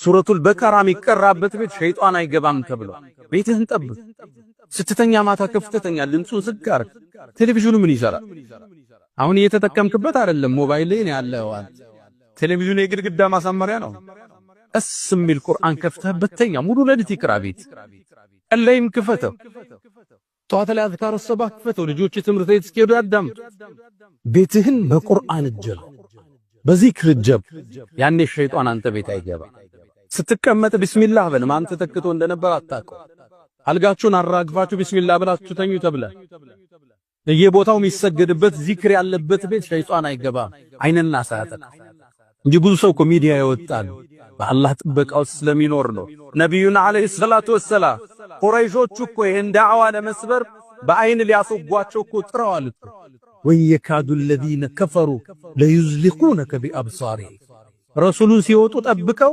ሱረቱል በቀራ የሚቀራበት ቤት ሸይጣን አይገባም ተብሏል። ቤትህን ጠብቅ። ስትተኛ ማታ ከፍተህ ተኛ፣ ድምፁን ዝግ አድርግ። ቴሌቪዥኑ ምን ይሰራል? አሁን እየተጠቀምክበት አይደለም፣ ሞባይል ላይ ነው ያለው። ቴሌቪዥኑ የግድግዳ ማሳመሪያ ነው። ቀስ የሚል ቁርአን ከፍተህበት ተኛ። ሙሉ ሌሊት ይቅራ ቤት። ቀን ላይም ክፈተው። ጠዋት ላይ አዝካረ ሰባህ ክፈተው። ልጆች ትምህርት ቤት እስኪሄዱ ያዳምጡ። ቤትህን በቁርአን እጀብ፣ በዚክር እጀብ። ያኔ ሸይጣን አንተ ቤት አይገባ። ስትቀመጥ ቢስሚላህ በል። ማን ተተክቶ እንደነበር አታውቀው። አልጋችሁን አራግፋችሁ ቢስሚላህ ብላችሁ ተኙ ተብለ በየቦታው የሚሰገድበት ዚክር ያለበት ቤት ሸይጣን አይገባም፣ አይንና ሳያጠቃ እንጂ። ብዙ ሰው እኮ ሚዲያ ይወጣል በአላህ ጥበቃ ውስጥ ስለሚኖር ነው። ነቢዩና ዓለይሂ ሰላቱ ወሰላም ቁረይሾቹ እኮ ይህን ዳዕዋ ለመስበር በአይን ሊያስወጓቸው እኮ ጥረዋል እኮ። وإن يكاد الذين كفروا ليزلقونك بأبصارهم ረሱሉን ሲወጡ ጠብቀው።